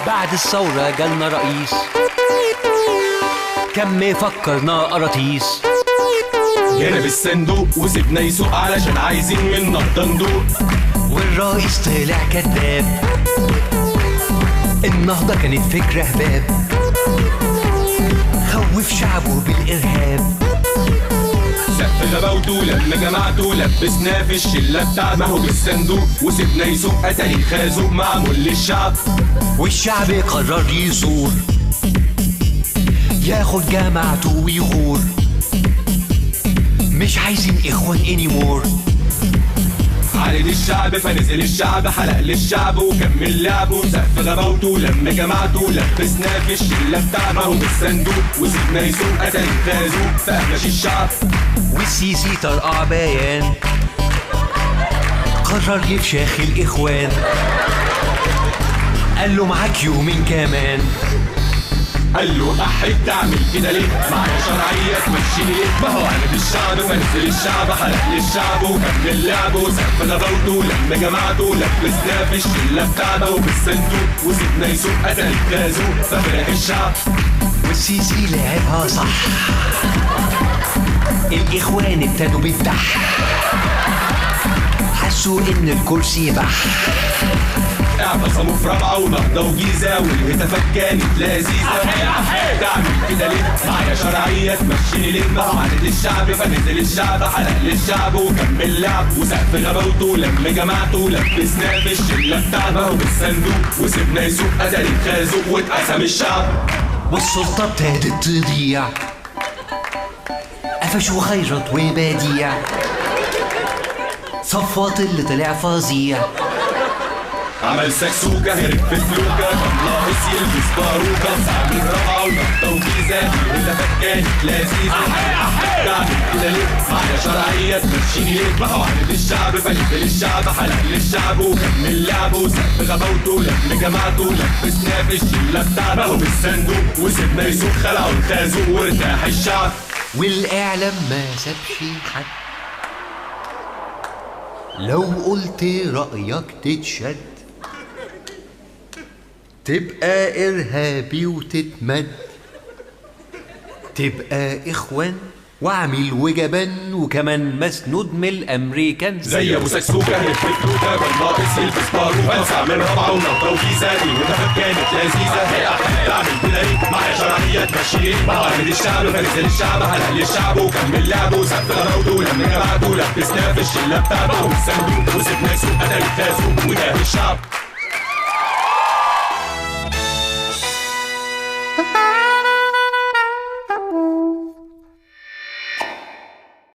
بعد الثورة جالنا رئيس كم فكرنا قراطيس، جانا بالصندوق وسيبنا يسوق علشان عايزين من النهضة ندوق. والرئيس طلع كذاب، النهضة كانت فكرة هباب، خوف شعبه بالإرهاب. سقف غباوته لما جمعته لبسناه في الشلة بتاعته، ما هو بالصندوق وسيبنا يسوق أتاري الخازوق معمول للشعب. والشعب قرر يزور، ياخد جماعته ويغور، مش عايزين إخوان anymore. عاند الشعب فنزل الشعب حلق للشعب وكمل لعبه. سقف غباوته لما جمعته لبسناه في الشلة بتاعته، ما هو بالصندوق وسيبنا يسوق أتاري الخازوق فأهمش الشعب. والسيسي طرقع بيان، قرر يفشخ الإخوان، قال له معاك يومين كمان. قال له أحد تعمل كده ليه؟ معايا شرعية تمشيني ليه؟ ما هو عند الشعب فنزل الشعب حلق للشعب وكمل لعبه. سقف غباوته لما جمعته لبسناه في الشلة بتاعته وبالصندوق وسيبنا يسوق أتاري الخازوق ففرح الشعب. والسيسي لعبها صح، الإخوان ابتدوا بالدح، حسوا إن الكرسي بح. اعتصموا في رابعة ونهضة وجيزة والهتافات كانت لذيذة. تعمل كده ليه؟ معايا شرعية تمشيني ليه؟ ما هو عند الشعب فنزل الشعب حلق للشعب وكمل لعب. وسقف غباوته لما جمعته لبسناه في الشلة بتاعته، ما هو بالصندوق وسيبنا يسوق أتاري الخازوق واتقسم الشعب. والسلطة ابتدت تضيع، قفشوا خيرت وبديع، صفوت اللي طلع فظيع. عمل سكسوكة هرب في فلوكة كان ناقص يلبس باروكة. ساعة من رابعة ونهضة وجيزة الهتافات كانت لذيذة. تعمل كده ليه؟ معايا شرعية تمشيني ليه؟ ما هو عند الشعب فنزل الشعب حلق للشعب وكمل لعبه. سقف غباوته لما جمعته لبسناه في الشلة بتاعته، ما هو بالصندوق وسيبنا يسوق خلعوا الخازوق وارتاح الشعب. والإعلام ما سابش حد، لو قلت رأيك تتشد، تبقى إرهابي وتتمد، تبقى إخوان وعميل وجبان وكمان مسنود من الأمريكان. زي أبو سكسوكة هرب في فلوكة كان ناقص يلبس باروكة. ساعة من رابعة ونهضة وجيزة الهتافات كانت لذيذة. تعمل كده ليه؟ معايا شرعية تمشيني ليه؟ ما هو عند الشعب فنزل الشعب حلق للشعب وكمل لعبه. سقف غباوته لما جمعته لبسناه في الشلة بتاعته والصندوق وسيبنا يسوق أتاري الخازوق وده الشعب.